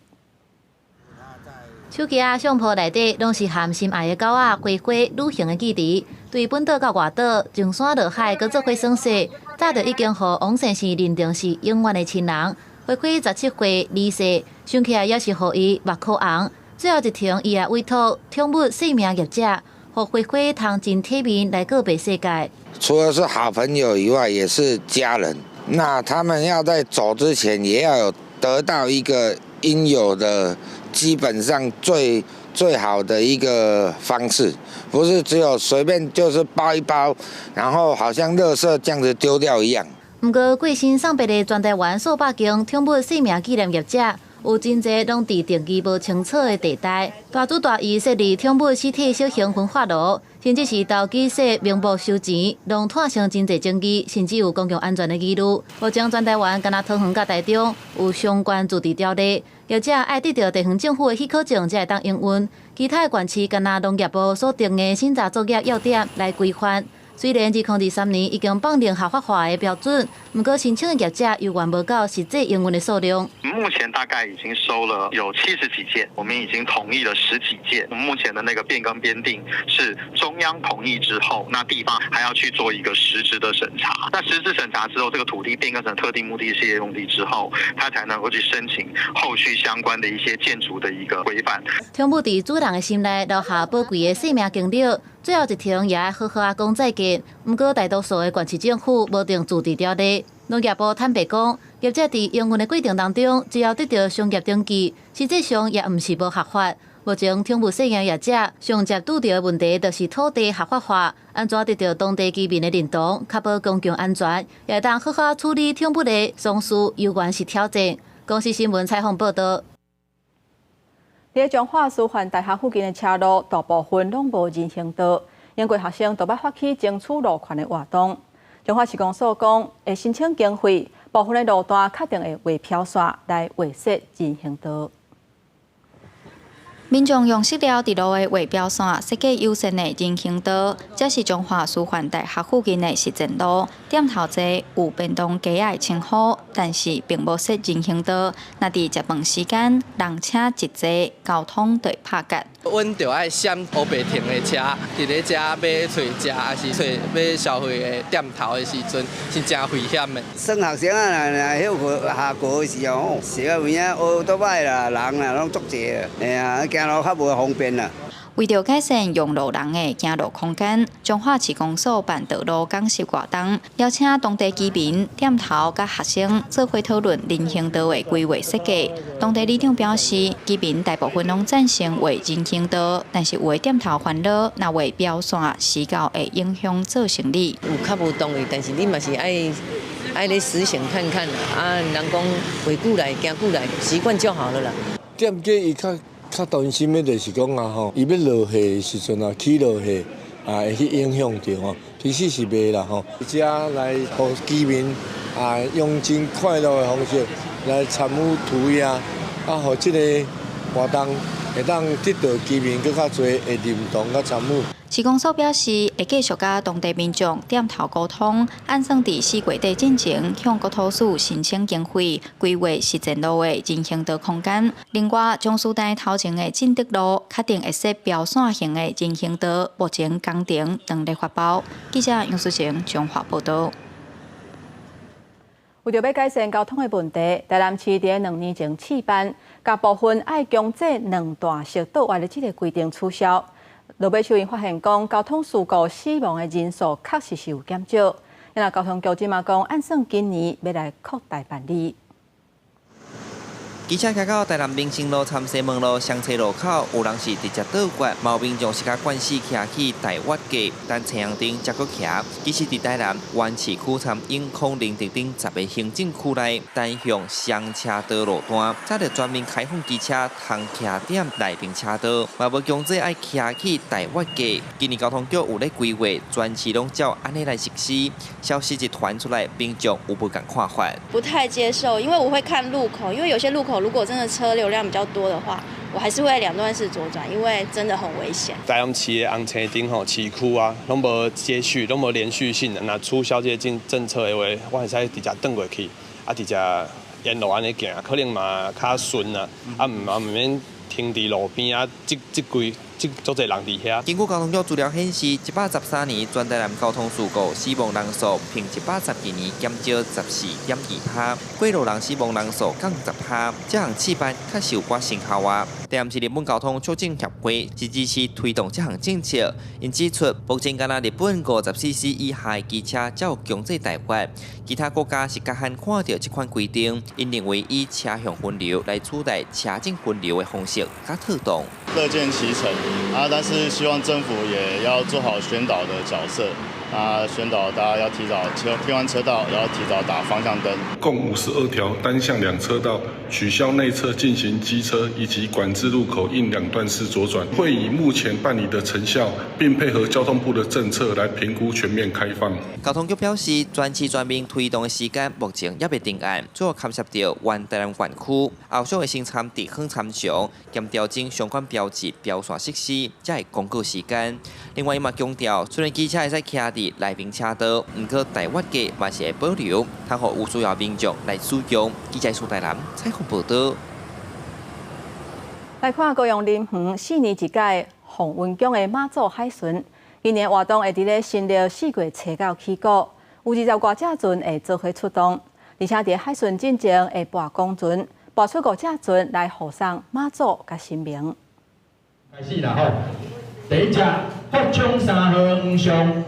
手機仔相簿內底攏是和心愛的狗仔花花旅行的記憶，對本島到外島，上山落海，閣做伙耍耍，早就已經予王先生認定是永遠的親人。花花17歲離世，想起來猶是予伊目眶紅。最後一程，伊也委託寵物姓名業者，予花花通真體面來告別世界。除了是好朋友以外，也是家人。那他們要在走之前，也要有得到一個應有的。基本上最最好的一個方式，不是只有隨便就是包一包，然後好像垃圾這樣子丟掉一樣。毋過過身送別的全台灣數百間寵物姓名紀念業者，有真濟攏佇定義無清楚的地帶，大主大意設立寵物屍體小型焚化爐，甚至是投機設名簿收錢，攏拖成真濟爭議，甚至有公共安全的疑慮。目前全台灣干焦桃園佮台中有相關自治條例，業者愛得著地方政府的許可證才會當營運。其他的縣市干焦農業部所定的審查作業要點來規範。雖然2023年已經放定合法化的標準，毋過申請的業者猶原無夠實際營運的數量。目前大概已經收了有70幾件，我們已經同意了十幾件。目前的那個變更編定是中央同意之後，那地方還要去做一個實質的審查。那實質審查之後，這個土地變更成特定目的事業用地之後，他才能夠去申請後續相關的一些建築的一個規範。寵物佇主人的心內留下寶貴的生命經歷，最後一程也愛好好仔講再見。毋過大多數的縣市政府無定自治條例，農業部坦白講，業者佇營運的過程當中，只要得著商業登記，實際上也毋是無合法。目前寵物飼養業者上捷拄著的問題，就是土地合法化，按怎得著當地居民的認同，確保公共安全，也會當好好處理寵物的喪事，猶原是挑戰。公視新聞採訪報導。佇彰化師範大學附近的車路，大部分攏無人行道，英國學生都欲發起爭取路權的活動。彰化市公所講，會申請經費，部分的路段確定會畫標線來劃設人行道。民眾用塑料佇路的畫標線設計優先的人行道，這是彰化師範大學附近的實踐路。店頭前有便當街仔的稱呼，但是並無設人行道。若佇食飯時間，人車一濟，交通就會拍結。阮著愛閃烏白停的車，佇咧遮欲揣食，抑是揣欲消費的店頭的時陣，是誠危險的。耍學生啊，若歇睏下課的時候吼，是啊有影烏多擺啦，人啦攏足濟啊，嘿啊，行路較無方便啦。為著改善用路人的行路空間，彰化市公所辦道路講習活動，邀請當地居民、店頭佮學生做伙討論人行道的規劃設計。當地里長表示，居民大部分攏贊成畫人行道，但是有的店頭煩惱，若畫標線，時到會影響做生意。有較無同意，但是你嘛是愛愛咧實行看看啦。啊，人講畫久來，行久來，習慣就好了啦。店家伊較較擔心的就是講啊吼，伊欲落貨的時陣啊，起落貨，啊，會去影響著吼，其實是袂啦吼。遮來予居民啊，用真快樂的方式來參與塗鴉，啊，予這个活動會當得到居民閣較濟的認同佮參與。市公所表示，會繼續佮當地民眾店頭溝通，按算佇4月底進前向國土署申請經費，規劃實踐路的人行道空間。另外，將師大頭前的進德路確定會設標線型的人行道，目前工程正咧發包。記者楊淑晴彰化報導。為著欲改善交通的問題，台南市佇2年前試辦，共部分愛強制兩段式倒彎的這个規定取消。落尾𪜶發現講，交通事故死亡的人數確實是有減少。那交通局這馬講，按算今年欲來擴大辦理。機車開到台南民生路參西門路雙車路口，有人是直接倒掛，嘛有民眾是共慣勢騎去大越界，等青紅燈才閣騎。其實，佇台南原市區參永康寧德等10个行政區內，單向雙車道路段，早就全面開放機車通騎踮內爿車道，嘛無強制愛騎去大越界。今年交通局有咧規劃，全市攏照按呢來實施。消息一傳出來，民眾有無仝看法？不太接受，因為我會看路口，因為有些路口如果真的車流量比較多的話，我還是會兩段式左轉，因為真的很危險。台南市的紅青燈吼，市區啊，攏無接續，攏無連續性的。若取消這个政策的話，我會使直接轉過去，啊，直接沿路按呢行，可能嘛較順啊，啊毋嘛毋免停佇路邊啊，擠擠規擠足濟人佇遐。根據交通局資料顯示，113年全台南交通事故死亡人數比112年減少14.2%，過路人死亡人數降10%。這項試辦確實有寡成效啊。台南市日本交通促進協會是支持推動這項政策，𪜶指出，目前干焦日本50 cc 以下的機車才有強制大彎，其他國家是較罕看著這款規定。𪜶認為以車向分流來取代車種分流的方式較妥當。樂見其成啊，但是希望政府也要做好宣導的角色啊，宣導大家要提早切換車道，然後提早打方向燈。共52條單向兩車道取消內側進行機車以及管制路口應兩段式左轉，會以目前辦理的成效，並配合交通部的政策來評估全面開放。交通局表示，全市全面推動的時間目前猶未定案，主要牽涉著原台南縣區，後續會先參地方參詳，兼調整相關標誌標線設施，才會公告時間。另外，伊嘛強調，雖然機車會使騎佇內爿車道，毋過大越界嘛是會保留，通予有需要民眾來使用。記者蘇台南採訪報導。來看高雄林園4年一屆鳳雲宮的媽祖海巡，今年活動會佇咧新曆4月初9起鼓，有20外隻船會做伙出動，而且佇海巡進前會跋公船，跋出五隻船來護送媽祖佮神明。開始啦吼！第一隻福昌3號黃上。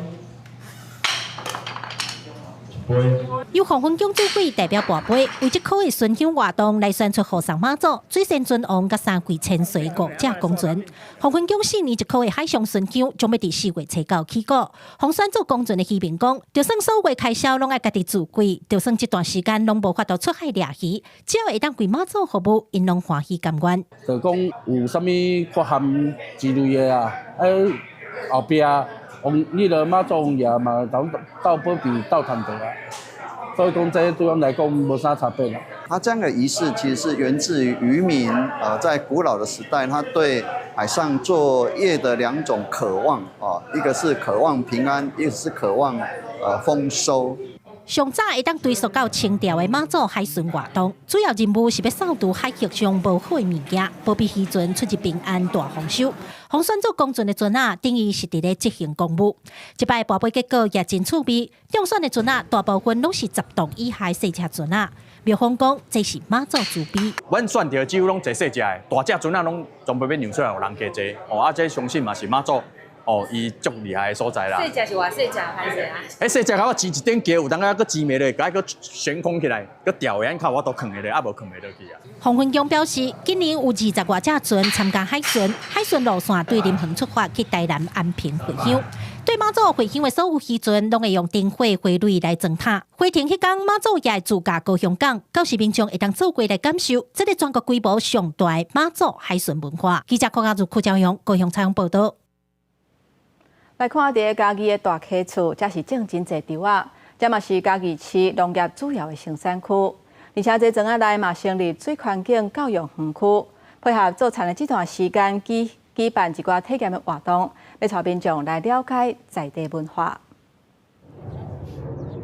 由鳳雲宮主鬼代表跋杯，為這箍的巡香活動來選出護送媽祖、水仙尊王佮三櫃千歲五隻公船。鳳雲宮4年一箍的海上巡香，將欲佇4月初9起鼓。予選做公船的漁民講，就算所有開銷攏愛家己自費，就算這段時間攏無法度出海掠魚，只要會當為媽祖服務，𪜶攏歡喜甘願。就講有啥物缺陷之類的啊，哎後壁王彼个媽祖王爺嘛，鬥鬥保庇鬥趁著啊。所以講，這對阮來講無啥差別啦。它這樣的儀式其實是源自於漁民，在古老的時代，他對海上作業的兩種渴望啊，一個是渴望平安，一個是渴望豐收。上早會當追溯到清朝的媽祖海巡活動，主要任務是欲掃除海域上無好的物件，保庇漁船出入平安大豐收。予選做公船的船仔，等於是佇咧執行公務。這擺跋杯結果也真趣味，中選的船仔大部分攏是10噸以下細隻船仔。廟方講，這是媽祖慈悲。阮選著幾乎攏坐細隻的，大隻船仔攏全部欲讓出來予人加坐。哦，啊，這相信嘛是媽祖。哦，伊足厲害的所在啦。細隻是偌細隻，歹勢啊？欸，細隻較我飼一頂橋，有當啊，閣飼袂落，共伊閣懸空起來，閣吊的，較有法度囥會落，啊無囥袂落去啊。鳳雲宮表示，今年有20外隻船參加海巡，海巡路線對林園出發去台南安平回鄉。對媽祖回鄉的所有漁船，攏會用燈火花蕊來裝塔。回程彼工，媽祖也會駐駕高雄港，到時民眾會當做伙來感受這个全國規模上大的媽祖海巡文化。記者郭家如、柯昭勇高雄採訪報導。來看佇嘉義的大溪厝，這是種真濟稻仔，這嘛是嘉義市農業主要的生產區。而且這莊仔內嘛成立水環境教育園區，配合做田的這段時間舉辦一寡體驗的活動，欲帶民眾來了解在地文化。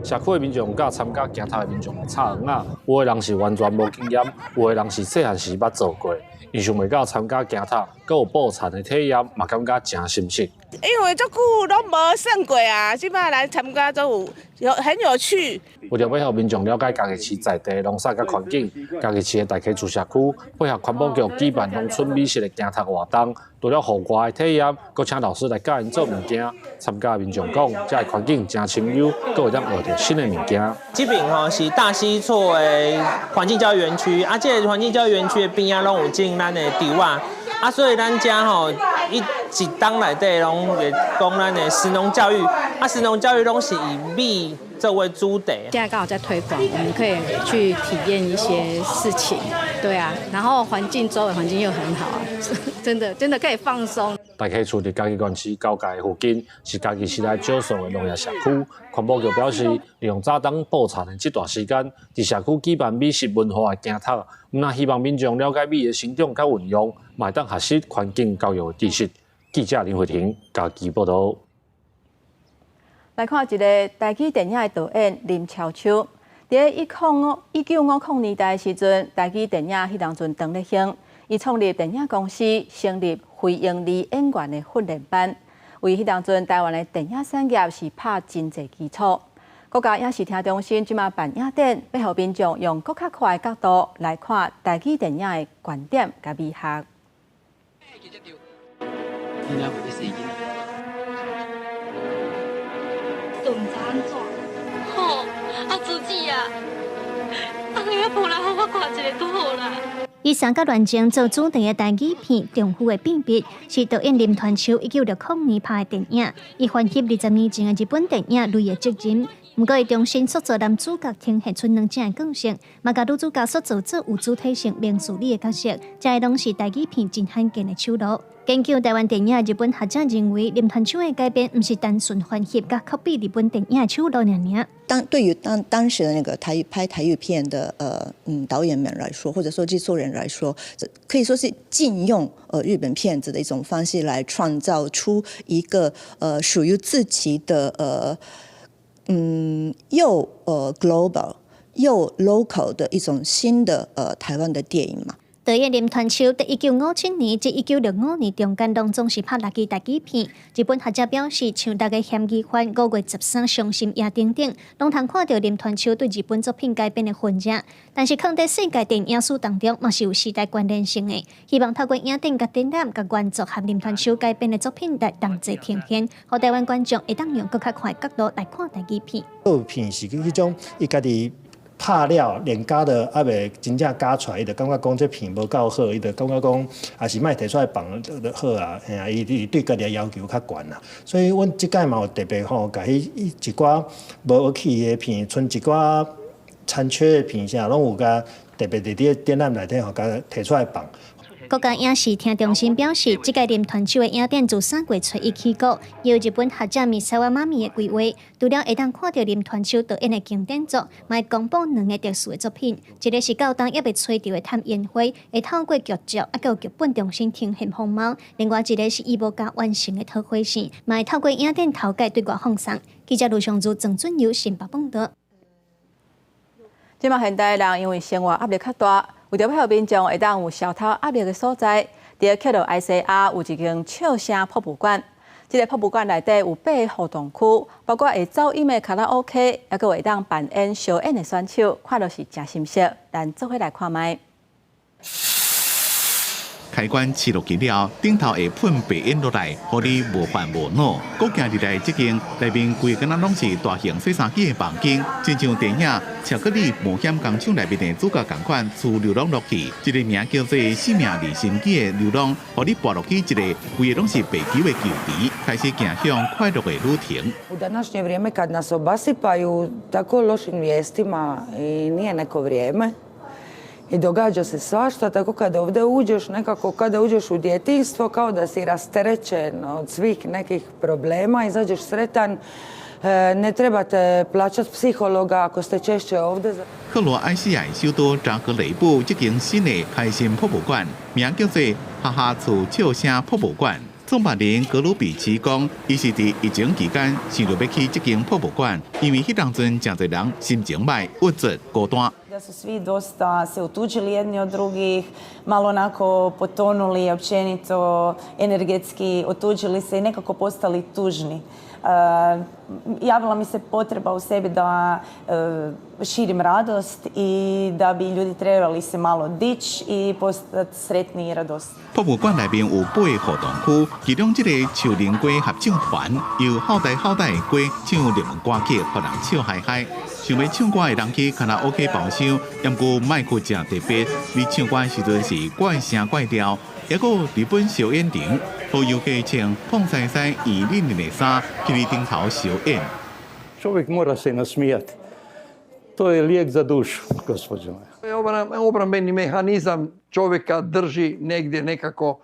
社區的民眾佮參加行讀的民眾來插園仔，有的人是完全無經驗，有的人是細漢時捌做過，𪜶想袂到參加行讀，閣有布田的體驗，嘛感覺誠新鮮。因為足久攏無算過啊，這擺來參加都有很有趣。為著欲予民眾了解嘉義市在地農產佮環境，嘉義市的大溪厝社區配合環保局舉辦農村美食的行讀活動，除了戶外的體驗，閣請老師來教𪜶做物件。參加民眾講，遮的環境誠清幽，閣會當學著新的物件。這邊吼是大溪厝的環境教育園區，啊，這個環境教育園區的邊仔攏有種咱的稻仔，啊，所以咱遮吼一冬內底攏會講咱的食農教育，啊，食農教育攏是以米作為主題。現在剛好在推廣，我們可以去體驗一些事情，對啊，然後環境周圍環境又很好，真的真的可以放鬆。大溪厝佇嘉義縣市交界附近，是嘉義市內少數的農業社區。環保局表示，利用早冬布田的這段時間，佇社區舉辦美食文化的行讀，毋但希望民眾了解米的生長佮運用，嘛會當學習環境教育的知識。記者林慧婷嘉義報導。來看一個台語電影的導演林超秋，佇1950年代的時陣，台語電影彼當陣當咧興，伊創立電影公司，成立非營利演員的訓練班，為彼當陣台灣的電影產業是拍真濟基礎。國家影視聽中心這馬辦影展，欲予民眾用閣較寬的角度來看台語電影的觀點佮美學。都毋知按怎。吼，啊朱姊啊，啊你仔抱來予我看一下拄好啦。以三角戀情做主題的台語片《丈夫的秘密》是導演林傳秋1960年拍的電影，伊翻翕20年前的日本電影《淚的責任》。毋過，伊重新塑造男主角，呈現出兩者的個性，嘛共女主角塑造做有主體性、明事理的角色，這攏是台語片真罕見的手路。研究台灣電影的日本學者認為，林傳秋的改編毋是單純翻翕佮 copy 日本電影的手路爾爾。當對於當時的那個台語拍台語片的導演們來說，或者說製作人來說，可以說是禁用日本片子的一種方式來創造出一個屬於自己的又global 又 local 的一種新的台灣的電影嘛。導演林傳秋佇1957年至1965年中間，攏總是拍六支台語片。日本學者表示，像六个嫌疑犯、5月13傷心夜等等，攏通看著林傳秋對日本作品改編的痕跡。但是，囥佇世界電影史當中，嘛是有時代關聯性的。希望透過影展佮展覽，共原作和林傳秋改編的作品來同齊呈現，予台灣觀眾會當用閣較寬的角度來看台語片。作品是彼種伊家己拍了連假都猶未真正加出來，伊就感覺講這片無夠好，伊就感覺講還是莫提出來放就好啊。嘿啊，伊對家己的要求較懸啦，所以阮這屆嘛有特別吼，共彼一寡無去的片，賰一寡殘缺的片啥，攏有共特別佇佇展覽內底吼，共提出來放。國家影視聽中心表示，這屆林傳秋的影展自3月初一起鼓，由日本學者米沙瓦媽咪的規劃，除了會當看著林傳秋導演的經典作，嘛會公布兩个特殊的作品，一个是到今猶未揣著的探煙花，會透過劇照啊，閣有劇本重新呈現風貌；另外一个是伊無共完成的桃花線，嘛會透過影展頭擺對外放送。記者盧尚如、鄭俊友新北報導。這馬現代人因為生活壓力較大，為著欲予民眾會當有消脫壓力的所在，佇克羅埃西亞有一間笑聲博物館。這个博物館內底有八个互動區，包括會走音的卡拉 OK，猶閣會當扮演燒演的選手，看著是誠心適。咱做伙來看覓。開關切落去了，頂頭會噴白煙落來，予你無煩無惱。閣行入來這間內面規个敢若攏是大型洗衫機的房間，親像電影《巧克力冒險工廠》內面的主角仝款，自流浪落去，這个名叫做生命離心機的流浪，予你跋落去一个規个攏是白球的球池，開始行向快樂的旅程。 U današnje vrijeme kad nas obasipaju tako lošim vijestima i nije neko vrijeme. I događa se svašta, tako kada ovdje uđeš nekako, kada uđeš u djetinjstvo, kao da si rasterećen od svih nekih problema, izađeš sretan, ne trebate plaćati psihologa ako ste češće ovdje. 克羅埃西亞首都扎格雷布這間新的開心博物館，名叫做哈哈厝笑聲博物館。創辦人格魯比奇講，伊是佇疫情期間想著欲去這間博物館，因為彼當陣誠濟人心情䆀、鬱卒、孤單。 Da su svi dosta se otuđili jedni od drugih, malo onako potonuli općenito, energetski otuđili se i nekako postali tužni. Javila mi se potreba u sebi da širim radost i da bi ljudi trebali se malo dići i postati sretniji i radosniji. 博物館內面有八个活動區，其中這個樹林雞合唱團由後代後代的雞唱熱門歌曲，予人笑嗨嗨。想欲唱歌的人去卡拉 OK 包廂，毋過麥克誠特別，你唱歌的時陣是怪聲怪調，抑閣有日本燒煙場，予遊客穿胖西西圓輪輪的衫，去你頂頭燒煙。 Čovjek mora se nasmijati. To je lijek za dušu, gospođo moja. Obrambeni mehanizam čovjeka drži negdje nekako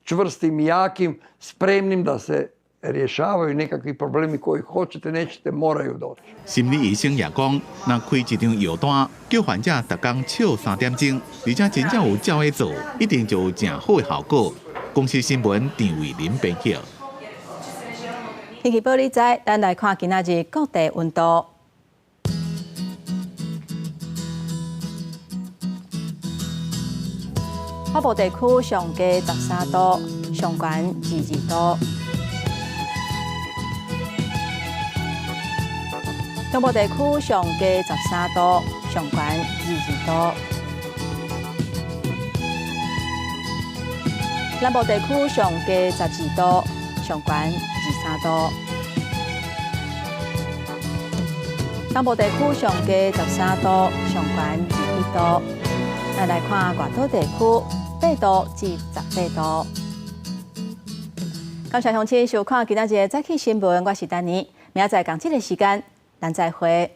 čvrstim i jakim, spremnim da se rješavaju nekakvi problemi koji hoćete, nećete, moraju doći. 心理醫生也講，若開一張藥單，叫患者逐工笑3點鐘，而且真正有照咧做，一定就有誠好的效果。公視新聞陳慧琳編輯。天氣報你知，咱來看今仔日各地溫度。北部地區上低13度，上懸22度。中部地區上低13度，上懸22度。南部地區上低12度，上懸23度。東部地區上低13度，上懸21度。咱來看外島地區8度至18度。感謝鄉親收看今仔日的早起新聞，我是丹妮，明仔載仝這个時間，咱再會。